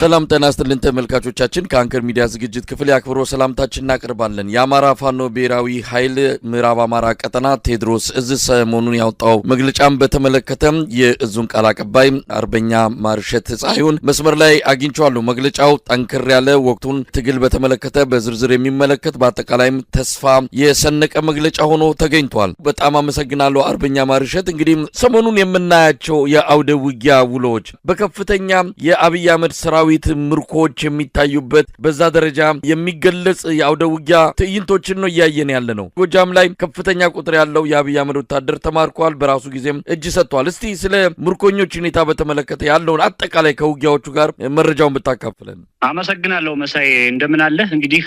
ሰላም ጤና ይስጥልን ተመልካቾቻችን፣ ከአንከር ሚዲያ ዝግጅት ክፍል የአክብሮት ሰላምታችን እናቀርባለን። የአማራ ፋኖ ብሔራዊ ኃይል ምዕራብ አማራ ቀጠና ቴዎድሮስ እዝ ሰሞኑን ያወጣው መግለጫን በተመለከተ የእዙን ቃል አቀባይ አርበኛ ማርሸት ፀሐዩን መስመር ላይ አግኝቼዋለሁ። መግለጫው ጠንከር ያለ ወቅቱን ትግል በተመለከተ በዝርዝር የሚመለከት፣ በአጠቃላይም ተስፋ የሰነቀ መግለጫ ሆኖ ተገኝቷል። በጣም አመሰግናለሁ አርበኛ ማርሸት። እንግዲህ ሰሞኑን የምናያቸው የአውደ ውጊያ ውሎች በከፍተኛ የአብይ አህመድ ሰራዊት ምርኮዎች የሚታዩበት፣ በዛ ደረጃ የሚገለጽ የአውደ ውጊያ ትዕይንቶችን ነው እያየን ያለ ነው። ጎጃም ላይ ከፍተኛ ቁጥር ያለው የአብይ አህመድ ወታደር ተማርኳል። በራሱ ጊዜም እጅ ሰጥቷል። እስቲ ስለ ምርኮኞች ሁኔታ በተመለከተ ያለውን አጠቃላይ ከውጊያዎቹ ጋር መረጃውን ብታካፍለን። አመሰግናለሁ መሳይ፣ እንደምን አለህ? እንግዲህ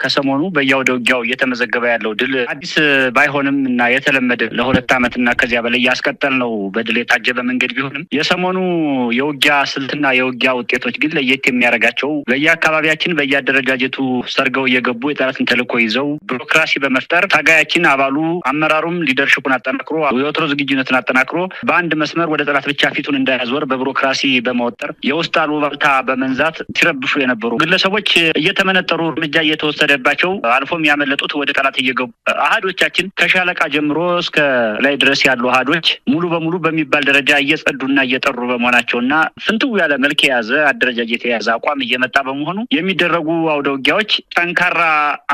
ከሰሞኑ በየአውደ ውጊያው እየተመዘገበ ያለው ድል አዲስ ባይሆንም እና የተለመደ ለ2 ዓመት እና ከዚያ በላይ ያስቀጠል ነው በድል የታጀበ መንገድ ቢሆንም፣ የሰሞኑ የውጊያ ስልትና የውጊያ ውጤቶች ግን ለየት የሚያደርጋቸው በየአካባቢያችን በየአደረጃጀቱ ሰርገው እየገቡ የጠላትን ተልዕኮ ይዘው ቢሮክራሲ በመፍጠር ታጋያችን አባሉ አመራሩም leadership ኡን አጠናክሮ፣ የወትሮ ዝግጁነትን አጠናክሮ፣ በአንድ መስመር ወደ ጠላት ብቻ ፊቱን እንዳያዞር በቢሮክራሲ በመወጠር፣ የውስጥ አሉባልታ በመንዛት ሲረብሹ የነበሩ ግለሰቦች እየተመነጠሩ እርምጃ እየተወሰደባቸው፣ አልፎም ያመለጡት ወደ ጠላት እየገቡ፣ አሃዶቻችን ከሻለቃ ጀምሮ እስከ ላይ ድረስ ያሉ አሃዶች ሙሉ በሙሉ በሚባል ደረጃ እየጸዱና እየጠሩ በመሆናቸው እና ፍንትው ያለ መልክ የያዘ አደረጃጀት የያዘ አቋም እየመጣ በመሆኑ የሚደረጉ አውደ ውጊያዎች ጠንካራ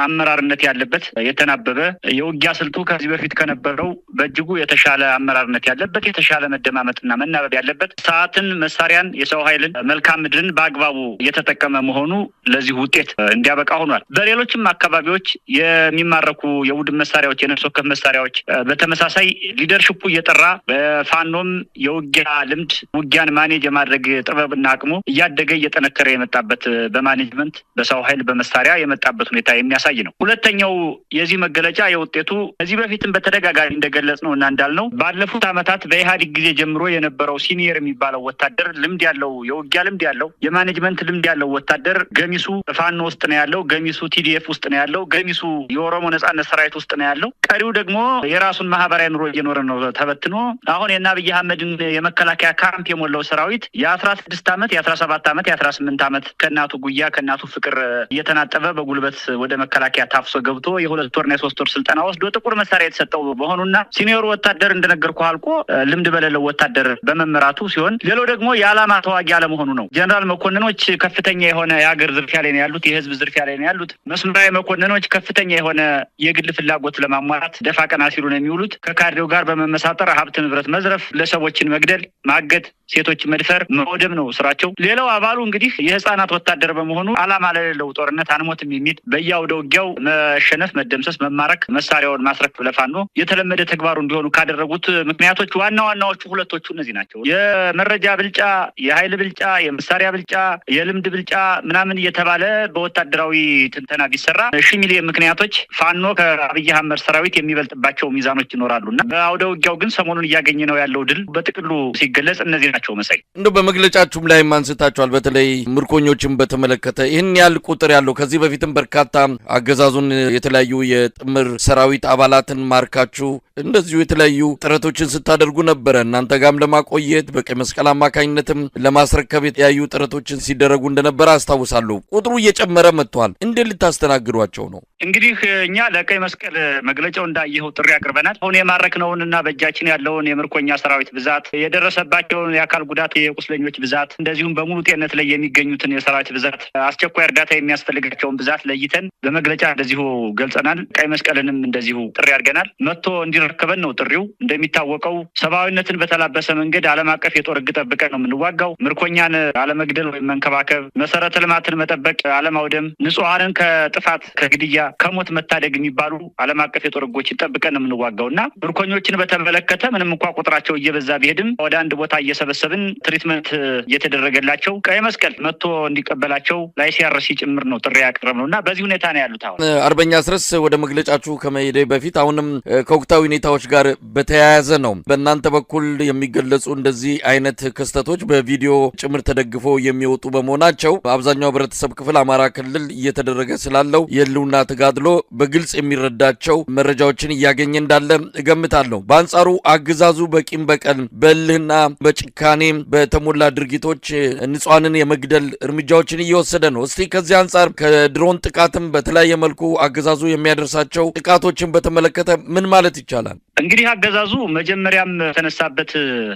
አመራርነት ያለበት፣ የተናበበ፣ የውጊያ ስልቱ ከዚህ በፊት ከነበረው በእጅጉ የተሻለ አመራርነት ያለበት፣ የተሻለ መደማመጥና መናበብ ያለበት፣ ሰዓትን፣ መሳሪያን፣ የሰው ኃይልን፣ መልካም ምድርን በአግባቡ እየተጠቀመ መሆኑ ለዚህ ውጤት እንዲያበቃ ሆኗል። በሌሎችም አካባቢዎች የሚማረኩ የቡድን መሳሪያዎች፣ የነፍስ ወከፍ መሳሪያዎች በተመሳሳይ leadership ኡ እየጠራ፣ በፋኖም የውጊያ ልምድ ውጊያን manage የማድረግ ጥበብና አቅሙ እያደገ እየጠነከረ የመጣበት፣ በ management፣ በሰው ኃይል፣ በመሳሪያ የመጣበት ሁኔታ የሚያሳይ ነው። ሁለተኛው የዚህ መገለጫ የውጤቱ ከዚህ በፊትም በተደጋጋሚ እንደገለጽነው እና እንዳልነው ባለፉት ዓመታት በኢህአዴግ ጊዜ ጀምሮ የነበረው senior የሚባለው ወታደር፣ ልምድ ያለው፣ የውጊያ ልምድ ያለው፣ የ management ልምድ ያለው ወታደር ገሚሱ ፋኖ ውስጥ ነው ያለው፣ ገሚሱ TDF ውስጥ ነው ያለው፣ ገሚሱ የኦሮሞ ነጻነት ሰራዊት ውስጥ ነው ያለው። ቀሪው ደግሞ የራሱን ማህበራዊ ኑሮ እየኖረ ነው ተበትኖ። አሁን የእነ አብይ አህመድን የመከላከያ ካምፕ የሞላው ሰራዊት የ16 ዓመት፣ የ17 ዓመት፣ የ18 ዓመት ከእናቱ ጉያ ከእናቱ ፍቅር እየተናጠበ በጉልበት ወደ መከላከያ ታፍሶ ገብቶ የ2 ወርና የ3 ወር ስልጠና ወስዶ ጥቁር መሳሪያ የተሰጠው በመሆኑና senior ኡ ወታደር እንደነገርኩ አልቆ ልምድ በሌለው ወታደር በመመራቱ ሲሆን፣ ሌላው ደግሞ የዓላማ ተዋጊ አለመሆኑ ነው። ጀነራል መኮንኖች ከፍተኛ የሆነ የሀገር ዝርፊያ ላይ ነው ያሉት፣ የህዝብ ዝርፊያ ላይ ነው ያሉት። መስመራዊ መኮንኖች ከፍተኛ የሆነ የግል ፍላጎት ለማሟላት ደፋ ቀና ሲሉ ነው የሚውሉት። ከካድሬው ጋር በመመሳጠር ሀብት ንብረት መዝረፍ፣ ግለሰቦችን መግደል፣ ማገት፣ ሴቶች መድፈር፣ መውደም ነው ስራቸው። ሌላው አባሉ እንግዲህ የህፃናት ወታደር በመሆኑ ዓላማ ለሌለው ጦርነት አንሞትም የሚል በየአውደ ውጊያው መሸነፍ፣ መደምሰስ፣ መማረክ፣ መሳሪያውን ማስረከብ ለፋኖ የተለመደ ተግባሩ እንዲሆኑ ካደረጉት ምክንያቶች ዋና ዋናዎቹ ሁለቶቹ እነዚህ ናቸው። የመረጃ ብልጫ፣ የኃይል ብልጫ፣ የመሳሪያ ብልጫ፣ የልምድ ብልጫ ምናምን እየተባለ በወታደራዊ ትንተና ቢሰራ ሺ ሚሊዮን ምክንያቶች ፋኖ ከአብይ አህመድ ሰራዊት የሚበልጥባቸው ሚዛኖች ይኖራሉ እና በአውደ ውጊያው ግን ሰሞኑን እያገኘ ነው ያለው ድል በጥቅሉ ሲገለጽ እነዚህ ናቸው መሳይ። እንደው በመግለጫችሁም ላይ አንስታችኋል። በተለይ ምርኮኞችን በተመለከተ ይህን ያህል ቁጥር ያለው፣ ከዚህ በፊትም በርካታ አገዛዙን የተለያዩ የጥምር ሰራዊት አባላትን ማርካችሁ እንደዚሁ የተለያዩ ጥረቶችን ስታደርጉ ነበረ። እናንተ ጋም ለማቆየት፣ በቀይ መስቀል አማካኝነትም ለማስረከብ የተለያዩ ጥረቶችን ሲደረጉ እንደነበረ አስታውሳለሁ። ቁጥሩ እየጨመረ መጥቷል። እንዴት ልታስተናግዷቸው ነው? እንግዲህ እኛ ለቀይ መስቀል መግለጫው እንዳየኸው ጥሪ አቅርበናል። አሁን የማረክነውንና በእጃችን ያለውን የምርኮኛ ሰራዊት ብዛት፣ የደረሰባቸውን የአካል ጉዳት የቁስለኞች ብዛት፣ እንደዚሁም በሙሉ ጤንነት ላይ የሚገኙትን የሰራዊት ብዛት፣ አስቸኳይ እርዳታ የሚያስፈልጋቸውን ብዛት ለይተን በመግለጫ እንደዚሁ ገልጸናል። ቀይ መስቀልንም እንደዚሁ ጥሪ አድርገናል። መጥቶ እንዲረከበን ነው ጥሪው። እንደሚታወቀው ሰብአዊነትን በተላበሰ መንገድ ዓለም አቀፍ የጦር ሕግ ጠብቀን ነው የምንዋጋው። ምርኮኛን አለመግደል ወይም መንከባከብ፣ መሰረተ ልማትን መጠበቅ፣ አለማውደም፣ ንጹሐንን ከጥፋት፣ ከግድያ፣ ከሞት መታደግ የሚባሉ ዓለም አቀፍ የጦር ሕጎችን ጠብቀን ነው የምንዋጋው እና ምርኮኞችን በተመለከተ ምንም እንኳ ቁጥራቸው እየበዛ ቢሄድም ወደ አንድ ቦታ እየሰበሰብን treatment እየተደረገላቸው ቀይ መስቀል መጥቶ እንዲቀበላቸው ለ ICRC ጭምር ነው ጥሪ ያቀረብነው እና በዚህ ሁኔታ ነው ያሉት አሁን። አርበኛ አስረስ፣ ወደ መግለጫችሁ ከመሄዴ በፊት አሁንም ከወቅታዊ ሁኔታዎች ጋር በተያያዘ ነው። በእናንተ በኩል የሚገለጹ እንደዚህ አይነት ክስተቶች በቪዲዮ ጭምር ተደግፎ የሚወጡ በመሆናቸው አብዛኛው ህብረተሰብ ክፍል አማራ ክልል እየተደረገ ስላለው የህልውና ተጋድሎ በግልጽ የሚረዳቸው መረጃዎችን እያገኘ እንዳለ እገምታለሁ። በአንጻሩ አገዛዙ በቂም በቀል፣ በእልህና በጭካኔ በተሞላ ድርጊቶች ንጹሃንን የመግደል እርምጃዎችን እየወሰደ ነው። እስቲ ከዚህ አንጻር ከድሮን ጥቃትም በተለያየ መልኩ አገዛዙ የሚያደርሳቸው ጥቃቶችን በተመለከተ ምን ማለት ይቻላል? እንግዲህ አገዛዙ መጀመሪያም የተነሳበት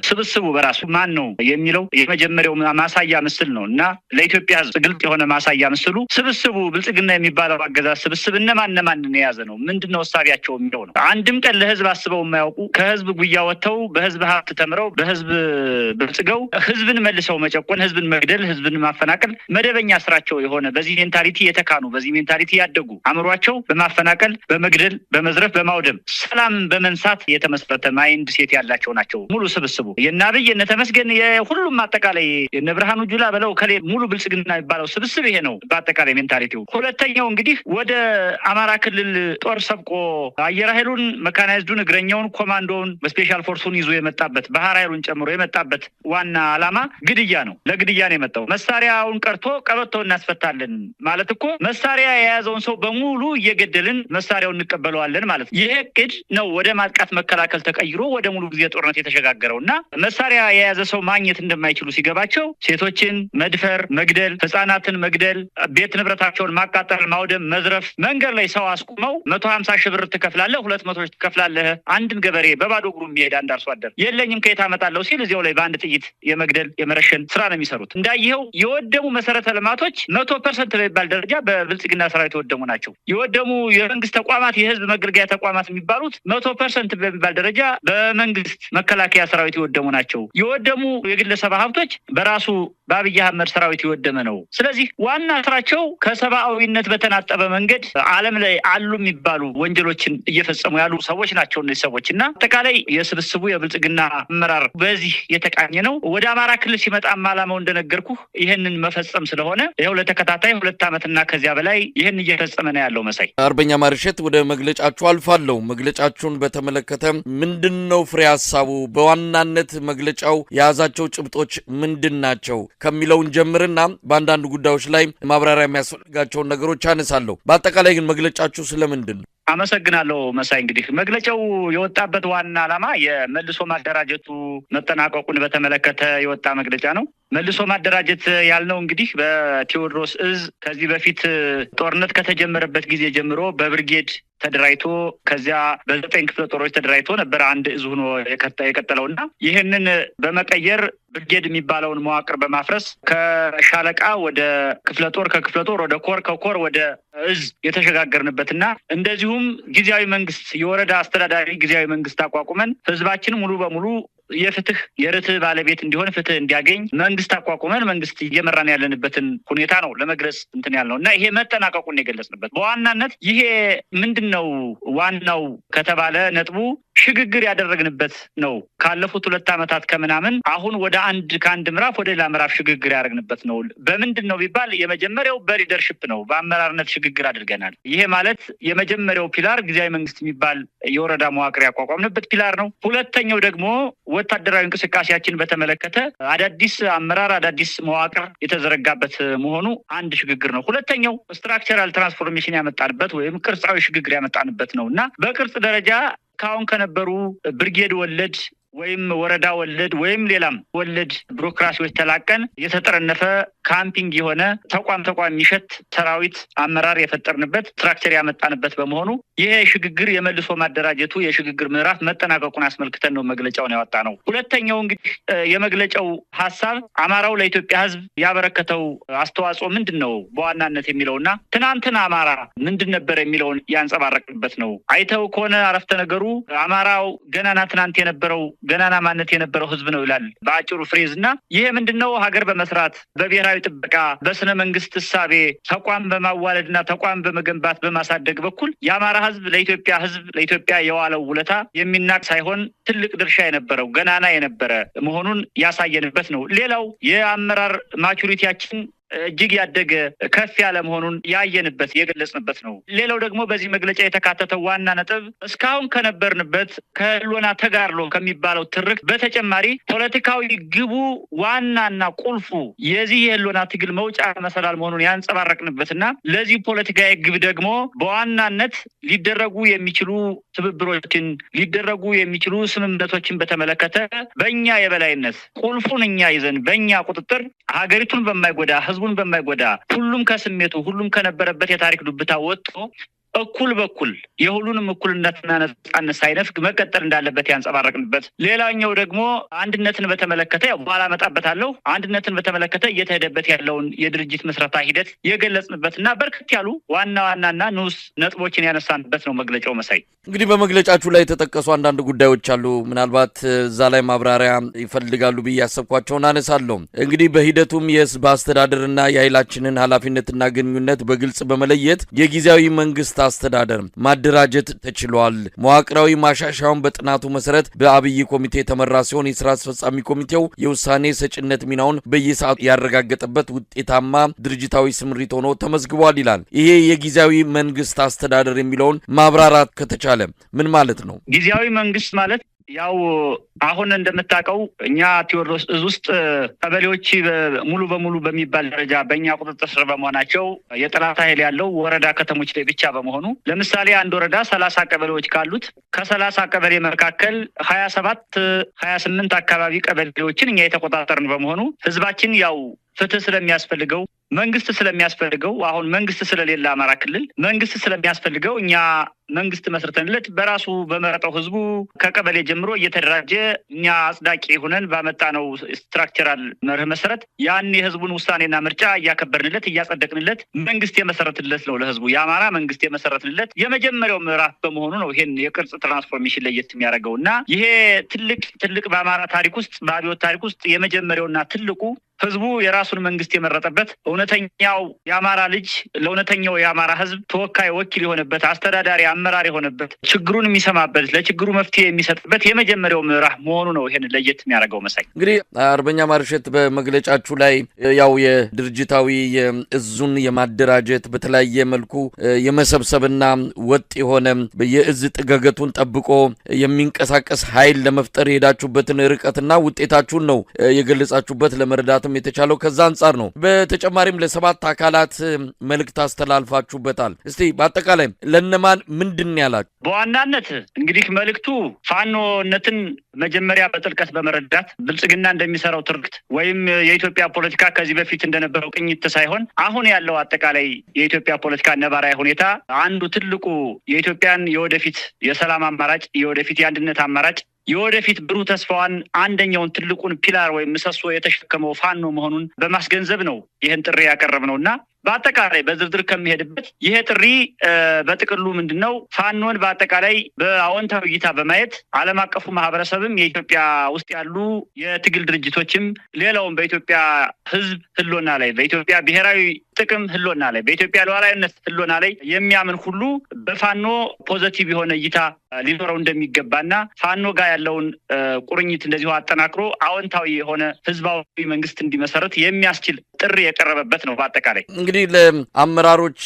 ስብስቡ በራሱ ማን ነው የሚለው የመጀመሪያው ማሳያ ምስል ነው እና ለኢትዮጵያ ሕዝብ ግልጽ የሆነ ማሳያ ምስሉ ስብስቡ ብልጽግና የሚባለው አገዛዝ ስብስብ እነማን እነማንን የያዘ ነው፣ ምንድነው እሳቢያቸው የሚለው ነው። አንድም ቀን ለህዝብ አስበው የማያውቁ፣ ከህዝብ ጉያ ወጥተው፣ በህዝብ ሀብት ተምረው፣ በህዝብ በልጽገው ህዝብን መልሰው መጨቆን፣ ህዝብን መግደል፣ ህዝብን ማፈናቀል መደበኛ ስራቸው የሆነ፣ በዚህ mentality የተካኑ፣ በዚህ mentality ያደጉ፣ አእምሯቸው በማፈናቀል፣ በመግደል፣ በመዝረፍ፣ በማውደም፣ ሰላም በመንሳት የተመሰረተ mindset ያላቸው ናቸው። ሙሉ ስብስቡ የእነ አብይ፣ የእነ ተመስገን፣ የሁሉም አጠቃላይ የእነ ብርሃኑ ጁላ በለው ከሌ ሙሉ ብልጽግና የሚባለው ስብስብ ይሄ ነው በአጠቃላይ mentality ው። ሁለተኛው እንግዲህ ወደ አማራ ክልል ጦር ሰብቆ አየር ኃይሉን፣ መካናይዝዱን፣ እግረኛውን፣ ኮማንዶውን፣ በ special force ኡን ይዞ የመጣበት፣ ባህር ኃይሉን ጨምሮ የመጣበት ዋና ዓላማ ግድያ ነው። ለግድያ ነው የመጣው። መሳሪያውን ቀርቶ ቀበቶ እናስፈታለን ማለት እኮ መሳሪያ የያዘውን ሰው በሙሉ እየገደልን መሳሪያውን እንቀበለዋለን ማለት ነው። ይሄ እቅድ ነው ወደ ማጥቃት መከላከል ተቀይሮ ወደ ሙሉ ጊዜ ጦርነት የተሸጋገረው። እና መሳሪያ የያዘ ሰው ማግኘት እንደማይችሉ ሲገባቸው ሴቶችን መድፈር፣ መግደል፣ ህጻናትን መግደል፣ ቤት ንብረታቸውን ማቃጠል፣ ማውደም፣ መዝረፍ፣ መንገድ ላይ ሰው አስቁመው 150,000 ብር ትከፍላለህ፣ 200 ትከፍላለህ። አንድን ገበሬ፣ በባዶ እግሩ የሚሄድ አንድ አርሶ አደር የለኝም ከየት አመጣለሁ ሲል እዚያው ላይ በአንድ ጥይት የመግደል የመረሸን ስራ ነው የሚሰሩት። እንዳየኸው የወደሙ መሰረተ ልማቶች 100% በሚባል ደረጃ በብልጽግና ሰራዊት የወደሙ ናቸው። የወደሙ የመንግስት ተቋማት፣ የህዝብ መገልገያ ተቋማት የሚባሉት 100% በሚባል ደረጃ በመንግስት መከላከያ ሰራዊት የወደሙ ናቸው። የወደሙ የግለሰብ ሀብቶች በራሱ በአብይ አህመድ ሰራዊት የወደመ ነው። ስለዚህ ዋና ስራቸው ከሰብአዊነት በተናጠበ መንገድ ዓለም ላይ አሉ የሚባሉ ወንጀሎችን እየፈጸሙ ያሉ ሰዎች ናቸው እነዚህ ሰዎች። እና አጠቃላይ የስብስቡ የብልጽግና አመራር በዚህ የተቃኘ ነው። ወደ አማራ ክልል ሲመጣም ዓላማው እንደነገርኩ ይህንን መፈጸም ስለሆነ ይኸው ለተከታታይ 2 ዓመትና ከዚያ በላይ ይህን እየፈጸመ ነው ያለው መሳይ። አርበኛ ማርሸት፣ ወደ መግለጫችሁ አልፋለሁ። መግለጫችሁን በተመለከተ ምንድን ነው ፍሬ ሀሳቡ? በዋናነት መግለጫው የያዛቸው ጭብጦች ምንድን ናቸው ከሚለውን ጀምርና በአንዳንድ ጉዳዮች ላይ ማብራሪያ የሚያስፈልጋቸውን ነገሮች አነሳለሁ። በአጠቃላይ ግን መግለጫችሁ ስለምንድን ነው? አመሰግናለሁ መሳይ። እንግዲህ መግለጫው የወጣበት ዋና ዓላማ የመልሶ ማደራጀቱ መጠናቀቁን በተመለከተ የወጣ መግለጫ ነው። መልሶ ማደራጀት ያልነው እንግዲህ በቴዎድሮስ እዝ ከዚህ በፊት ጦርነት ከተጀመረበት ጊዜ ጀምሮ በብርጌድ ተደራጅቶ፣ ከዚያ በዘጠኝ ክፍለ ጦሮች ተደራጅቶ ነበረ አንድ እዝ ሆኖ የቀጠለው። እና ይህንን በመቀየር ብርጌድ የሚባለውን መዋቅር በማፍረስ ከሻለቃ ወደ ክፍለ ጦር፣ ከክፍለ ጦር ወደ ኮር፣ ከኮር ወደ እዝ የተሸጋገርንበት እና እንደዚሁም ጊዜያዊ መንግስት፣ የወረዳ አስተዳዳሪ ጊዜያዊ መንግስት አቋቁመን ህዝባችን ሙሉ በሙሉ የፍትህ የርትዕ ባለቤት እንዲሆን፣ ፍትህ እንዲያገኝ መንግስት አቋቁመን መንግስት እየመራን ያለንበትን ሁኔታ ነው ለመግለጽ እንትን ያልነው። እና ይሄ መጠናቀቁን የገለጽንበት በዋናነት ይሄ ምንድን ነው ዋናው ከተባለ ነጥቡ ሽግግር ያደረግንበት ነው። ካለፉት 2 ዓመታት ከምናምን አሁን ወደ አንድ ከአንድ ምዕራፍ ወደ ሌላ ምዕራፍ ሽግግር ያደረግንበት ነው። በምንድን ነው ቢባል የመጀመሪያው በ leadership ነው። በአመራርነት ሽግግር አድርገናል። ይሄ ማለት የመጀመሪያው pillar ጊዜያዊ መንግስት የሚባል የወረዳ መዋቅር ያቋቋምንበት pillar ነው። ሁለተኛው ደግሞ ወታደራዊ እንቅስቃሴያችን በተመለከተ አዳዲስ አመራር፣ አዳዲስ መዋቅር የተዘረጋበት መሆኑ አንድ ሽግግር ነው። ሁለተኛው structural transformation ያመጣንበት ወይም ቅርጻዊ ሽግግር ያመጣንበት ነው። እና በቅርጽ ደረጃ ከአሁን ከነበሩ ብርጌድ ወለድ ወይም ወረዳ ወለድ ወይም ሌላም ወለድ ቢሮክራሲዎች ተላቀን የተጠረነፈ camping የሆነ ተቋም ተቋም የሚሸት ሰራዊት አመራር የፈጠርንበት፣ structure ያመጣንበት በመሆኑ ይሄ ሽግግር የመልሶ ማደራጀቱ የሽግግር ምዕራፍ መጠናቀቁን አስመልክተን ነው መግለጫውን ያወጣነው። ሁለተኛው እንግዲህ የመግለጫው ሀሳብ አማራው ለኢትዮጵያ ሕዝብ ያበረከተው አስተዋጽኦ ምንድን ነው በዋናነት የሚለውና ትናንትና አማራ ምንድን ነበር የሚለውን ያንጸባረቅበት ነው። አይተው ከሆነ አረፍተ ነገሩ አማራው ገናና ትናንት የነበረው፣ ገናና ማንነት የነበረው ሕዝብ ነው ይላል በአጭሩ phrase። እና ይሄ ምንድን ነው? ሀገር በመስራት፣ በብሔራዊ ጥበቃ፣ በስነ መንግስት እሳቤ ተቋም በማዋለድ እና ተቋም በመገንባት በማሳደግ በኩል የአማራ ህዝብ ለኢትዮጵያ ህዝብ፣ ለኢትዮጵያ የዋለው ውለታ የሚናቅ ሳይሆን ትልቅ ድርሻ የነበረው፣ ገናና የነበረ መሆኑን ያሳየንበት ነው። ሌላው የአመራር maturity ያችን እጅግ ያደገ ከፍ ያለ መሆኑን ያየንበት የገለጽንበት ነው። ሌላው ደግሞ በዚህ መግለጫ የተካተተው ዋና ነጥብ እስካሁን ከነበርንበት ከህልውና ተጋድሎ ከሚባለው ትርክት በተጨማሪ ፖለቲካዊ ግቡ ዋናና ቁልፉ የዚህ የህልውና ትግል መውጫ መሰላል መሆኑን ያንጸባረቅንበትና ለዚህ ፖለቲካዊ ግብ ደግሞ በዋናነት ሊደረጉ የሚችሉ ትብብሮችን፣ ሊደረጉ የሚችሉ ስምምነቶችን በተመለከተ በእኛ የበላይነት ቁልፉን እኛ ይዘን በእኛ ቁጥጥር ሀገሪቱን በማይጎዳ፣ ህዝቡን በማይጎዳ፣ ሁሉም ከስሜቱ ሁሉም ከነበረበት የታሪክ ዱብታ ወጥቶ እኩል በኩል የሁሉንም እኩልነትና ነጻነት ሳይነፍግ መቀጠል እንዳለበት ያንጸባረቅንበት። ሌላኛው ደግሞ አንድነትን በተመለከተ፣ ያው በኋላ እመጣበታለሁ። አንድነትን በተመለከተ እየተሄደበት ያለውን የድርጅት ምስረታ ሂደት የገለጽንበት እና በርከት ያሉ ዋና ዋናና ንዑስ ነጥቦችን ያነሳንበት ነው መግለጫው መሳይ። እንግዲህ በመግለጫችሁ ላይ የተጠቀሱ አንዳንድ ጉዳዮች አሉ። ምናልባት እዛ ላይ ማብራሪያ ይፈልጋሉ ብዬ ያሰብኳቸውን አነሳለሁ። እንግዲህ በሂደቱም የህዝብ አስተዳደርና የኃይላችንን ኃላፊነትና ግንኙነት በግልጽ በመለየት የጊዜያዊ መንግስት አስተዳደር ማደራጀት ተችሏል። መዋቅራዊ ማሻሻያውን በጥናቱ መሰረት በአብይ ኮሚቴ የተመራ ሲሆን የስራ አስፈጻሚ ኮሚቴው የውሳኔ ሰጭነት ሚናውን በየሰዓቱ ያረጋገጠበት ውጤታማ ድርጅታዊ ስምሪት ሆኖ ተመዝግቧል ይላል። ይሄ የጊዜያዊ መንግስት አስተዳደር የሚለውን ማብራራት ከተቻለ ምን ማለት ነው? ጊዜያዊ መንግስት ማለት ያው አሁን እንደምታውቀው እኛ ቴዎድሮስ እዝ ውስጥ ቀበሌዎች ሙሉ በሙሉ በሚባል ደረጃ በእኛ ቁጥጥር ስር በመሆናቸው የጠላት ኃይል ያለው ወረዳ ከተሞች ላይ ብቻ በመሆኑ፣ ለምሳሌ አንድ ወረዳ 30 ቀበሌዎች ካሉት ከ30 ቀበሌ መካከል 27፣ 28 አካባቢ ቀበሌዎችን እኛ የተቆጣጠርን በመሆኑ ህዝባችን ያው ፍትህ ስለሚያስፈልገው፣ መንግስት ስለሚያስፈልገው፣ አሁን መንግስት ስለሌለ አማራ ክልል መንግስት ስለሚያስፈልገው እኛ መንግስት መስርተንለት በራሱ በመረጠው ህዝቡ ከቀበሌ ጀምሮ እየተደራጀ እኛ አጽዳቂ ሆነን ባመጣነው structural መርህ መሰረት ያን የህዝቡን ውሳኔና ምርጫ እያከበርንለት እያጸደቅንለት መንግስት የመሰረትለት ነው። ለህዝቡ የአማራ መንግስት የመሰረትንለት የመጀመሪያው ምዕራፍ በመሆኑ ነው ይሄን የቅርጽ transformation ለየት የሚያደርገው። እና ይሄ ትልቅ ትልቅ በአማራ ታሪክ ውስጥ፣ በአብዮት ታሪክ ውስጥ የመጀመሪያውና ትልቁ ህዝቡ የራሱን መንግስት የመረጠበት፣ እውነተኛው የአማራ ልጅ ለእውነተኛው የአማራ ህዝብ ተወካይ ወኪል የሆነበት፣ አስተዳዳሪ አመራር የሆነበት፣ ችግሩን የሚሰማበት፣ ለችግሩ መፍትሄ የሚሰጥበት የመጀመሪያው ምዕራፍ መሆኑ ነው ይሄን ለየት የሚያደርገው መሳይ። እንግዲህ አርበኛ ማርሸት በመግለጫችሁ ላይ ያው የድርጅታዊ የእዙን የማደራጀት፣ በተለያየ መልኩ የመሰብሰብና ወጥ የሆነ የእዝ ጥገገቱን ጠብቆ የሚንቀሳቀስ ኃይል ለመፍጠር የሄዳችሁበትን ርቀትና ውጤታችሁን ነው የገለጻችሁበት። ለመረዳትም የተቻለው ከዛ አንጻር ነው። በተጨማሪም ለሰባት አካላት መልእክት አስተላልፋችሁበታል። እስቲ በአጠቃላይ ለነማን ምንድን ያላችሁ? በዋናነት እንግዲህ መልእክቱ ፋኖነትን መጀመሪያ በጥልቀት በመረዳት ብልጽግና እንደሚሰራው ትርክት ወይም የኢትዮጵያ ፖለቲካ ከዚህ በፊት እንደነበረው ቅኝት ሳይሆን አሁን ያለው አጠቃላይ የኢትዮጵያ ፖለቲካ ነባራዊ ሁኔታ አንዱ ትልቁ የኢትዮጵያን የወደፊት የሰላም አማራጭ፣ የወደፊት የአንድነት አማራጭ፣ የወደፊት ብሩህ ተስፋዋን አንደኛውን ትልቁን pillar ወይም ምሰሶ የተሸከመው ፋኖ መሆኑን በማስገንዘብ ነው ይህን ጥሪ ያቀረብነው። እና በአጠቃላይ በዝርዝር ከሚሄድበት ይሄ ጥሪ በጥቅሉ ምንድን ነው? ፋኖን በአጠቃላይ በአዎንታዊ እይታ በማየት ዓለም አቀፉ ማህበረሰብም የኢትዮጵያ ውስጥ ያሉ የትግል ድርጅቶችም ሌላውም በኢትዮጵያ ሕዝብ ህልውና ላይ፣ በኢትዮጵያ ብሔራዊ ጥቅም ህልውና ላይ፣ በኢትዮጵያ ሉዓላዊነት ህልውና ላይ የሚያምን ሁሉ በፋኖ positive የሆነ እይታ ሊኖረው እንደሚገባና ፋኖ ጋር ያለውን ቁርኝት እንደዚሁ አጠናክሮ አዎንታዊ የሆነ ህዝባዊ መንግስት እንዲመሰረት የሚያስችል ጥሪ የቀረበበት ነው። በአጠቃላይ እንግዲህ ለአመራሮች፣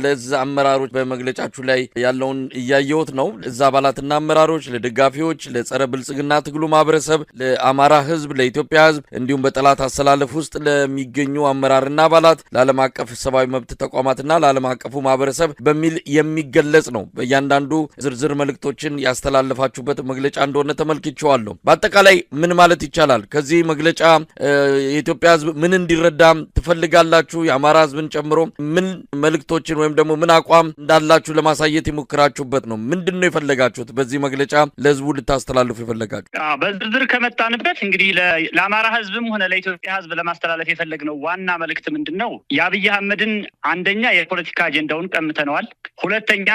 ለዛ አመራሮች በመግለጫችሁ ላይ ያለውን እያየሁት ነው። እዛ አባላትና አመራሮች፣ ለደጋፊዎች፣ ለጸረ ብልጽግና ትግሉ ማህበረሰብ፣ ለአማራ ህዝብ፣ ለኢትዮጵያ ህዝብ፣ እንዲሁም በጠላት አሰላለፍ ውስጥ ለሚገኙ አመራርና አባላት፣ ለዓለም አቀፍ ሰብአዊ መብት ተቋማትና ለዓለም አቀፉ ማህበረሰብ በሚል የሚገለጽ ነው። በእያንዳንዱ ዝርዝር መልእክቶችን ያስተላለፋችሁበት መግለጫ እንደሆነ ተመልክቼዋለሁ። በአጠቃላይ ምን ማለት ይቻላል? ከዚህ መግለጫ የኢትዮጵያ ህዝብ ምን እንዲረዳ ትፈልጋላችሁ? የአማራ ህዝብን ጨምሮ ምን መልእክቶችን ወይም ደግሞ ምን አቋም እንዳላችሁ ለማሳየት የሞከራችሁበት ነው? ምንድን ነው የፈለጋችሁት በዚህ መግለጫ ለህዝቡ ልታስተላልፉ የፈለጋችሁ? በዝርዝር ከመጣንበት እንግዲህ ለአማራ ህዝብም ሆነ ለኢትዮጵያ ህዝብ ለማስተላለፍ የፈለግነው ዋና መልእክት ምንድን ነው? የአብይ አህመድን አንደኛ የፖለቲካ አጀንዳውን ቀምተነዋል። ሁለተኛ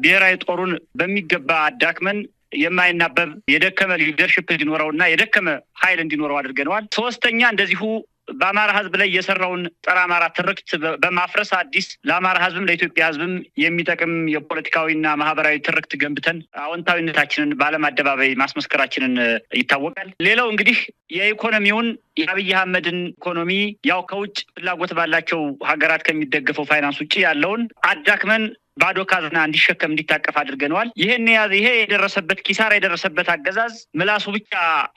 ብሔራዊ ጦሩን በሚገባ አዳክመን የማይናበብ የደከመ leadership እንዲኖረው እና የደከመ ኃይል እንዲኖረው አድርገነዋል። ሶስተኛ እንደዚሁ በአማራ ህዝብ ላይ የሰራውን ጸረ አማራ ትርክት በማፍረስ አዲስ ለአማራ ህዝብም ለኢትዮጵያ ህዝብም የሚጠቅም የፖለቲካዊና ማህበራዊ ትርክት ገንብተን አዎንታዊነታችንን በዓለም አደባባይ ማስመስከራችንን ይታወቃል። ሌላው እንግዲህ የኢኮኖሚውን የአብይ አህመድን ኢኮኖሚ ያው ከውጭ ፍላጎት ባላቸው ሀገራት ከሚደገፈው ፋይናንስ ውጭ ያለውን አዳክመን ባዶ ካዝና እንዲሸከም እንዲታቀፍ አድርገነዋል። ይህን የያዘ ይሄ የደረሰበት ኪሳራ የደረሰበት አገዛዝ ምላሱ ብቻ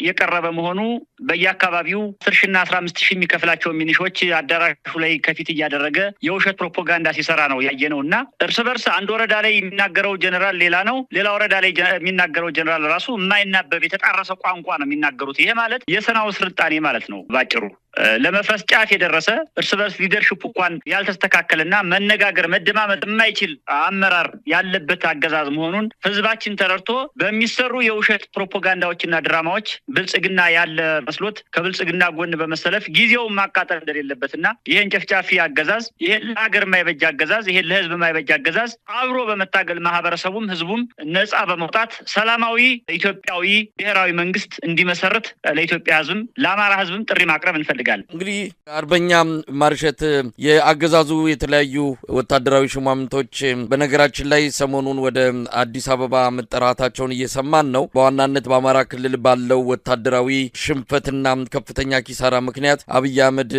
የቀረበ መሆኑ በየአካባቢው 10 ሺና 15 ሺህ የሚከፍላቸው ሚኒሾች አዳራሹ ላይ ከፊት እያደረገ የውሸት ፕሮፓጋንዳ ሲሰራ ነው ያየነው። እና እርስ በርስ አንድ ወረዳ ላይ የሚናገረው ጀኔራል ሌላ ነው፣ ሌላ ወረዳ ላይ የሚናገረው ጀኔራል ራሱ የማይናበብ የተጣረሰ ቋንቋ ነው የሚናገሩት። ይሄ ማለት የሰናው ስልጣኔ ማለት ነው ባጭሩ። ለመፍረስ ጫፍ የደረሰ፣ እርስ በርስ leadership እንኳን ያልተስተካከለና መነጋገር መደማመጥ የማይችል አመራር ያለበት አገዛዝ መሆኑን ህዝባችን ተረድቶ በሚሰሩ የውሸት ፕሮፓጋንዳዎችና ድራማዎች ብልጽግና ያለ መስሎት ከብልጽግና ጎን በመሰለፍ ጊዜውን ማቃጠል እንደሌለበትና ይህን ጨፍጫፊ አገዛዝ፣ ይህን ለሀገር የማይበጅ አገዛዝ፣ ይህን ለህዝብ የማይበጅ አገዛዝ አብሮ በመታገል ማህበረሰቡም ህዝቡም ነፃ በመውጣት ሰላማዊ ኢትዮጵያዊ ብሔራዊ መንግስት እንዲመሰርት ለኢትዮጵያ ህዝብም ለአማራ ህዝብም ጥሪ ማቅረብ እንፈልጋለን። እንግዲህ አርበኛ ማርሸት፣ የአገዛዙ የተለያዩ ወታደራዊ ሹማምንቶች በነገራችን ላይ ሰሞኑን ወደ አዲስ አበባ መጠራታቸውን እየሰማን ነው። በዋናነት በአማራ ክልል ባለው ወታደራዊ ሽንፈትና ከፍተኛ ኪሳራ ምክንያት አብይ አህመድ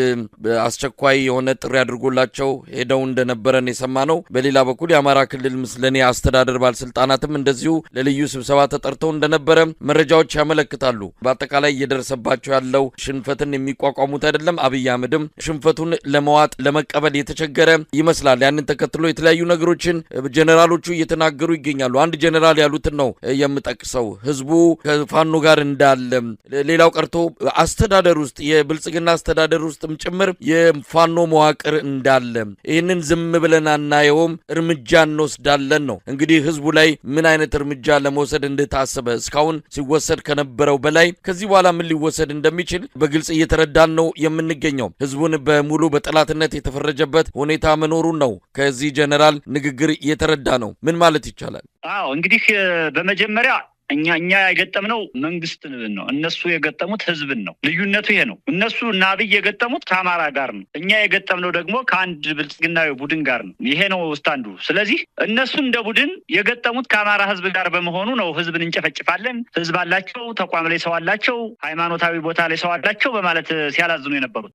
አስቸኳይ የሆነ ጥሪ አድርጎላቸው ሄደው እንደነበረን የሰማ ነው። በሌላ በኩል የአማራ ክልል ምስለኔ አስተዳደር ባለስልጣናትም እንደዚሁ ለልዩ ስብሰባ ተጠርተው እንደነበረ መረጃዎች ያመለክታሉ። በአጠቃላይ እየደረሰባቸው ያለው ሽንፈትን የሚቋቋሙት አይደለም። አብይ አህመድም ሽንፈቱን ለመዋጥ ለመቀበል የተቸገረ ይመስላል። ያንን ተከትሎ የተለያዩ ነገሮችን ጀኔራሎቹ እየተናገሩ ይገኛሉ። አንድ ጀኔራል ያሉትን ነው የምጠቅሰው። ህዝቡ ከፋኖ ጋር እንዳለ፣ ሌላው ቀርቶ አስተዳደር ውስጥ የብልጽግና አስተዳደር ውስጥም ጭምር የፋኖ መዋቅር እንዳለ፣ ይህንን ዝም ብለን አናየውም፣ እርምጃ እንወስዳለን ነው። እንግዲህ ህዝቡ ላይ ምን አይነት እርምጃ ለመውሰድ እንደታሰበ፣ እስካሁን ሲወሰድ ከነበረው በላይ ከዚህ በኋላ ምን ሊወሰድ እንደሚችል በግልጽ እየተረዳን ነው የምንገኘው። ህዝቡን በሙሉ በጠላትነት የተፈረጀበት ሁኔታ መኖሩን ነው ከዚህ ጀነራል ንግግር የተረዳ ነው። ምን ማለት ይቻላል? አዎ፣ እንግዲህ በመጀመሪያ እኛ የገጠምነው መንግስትን ነው። እነሱ የገጠሙት ህዝብን ነው። ልዩነቱ ይሄ ነው። እነሱ እና አብይ የገጠሙት ከአማራ ጋር ነው። እኛ የገጠምነው ደግሞ ከአንድ ብልጽግናዊ ቡድን ጋር ነው። ይሄ ነው stand ኡ። ስለዚህ እነሱ እንደ ቡድን የገጠሙት ከአማራ ህዝብ ጋር በመሆኑ ነው። ህዝብን እንጨፈጭፋለን፣ ህዝብ አላቸው፣ ተቋም ላይ ሰው አላቸው፣ ሃይማኖታዊ ቦታ ላይ ሰው አላቸው በማለት ሲያላዝኑ የነበሩት።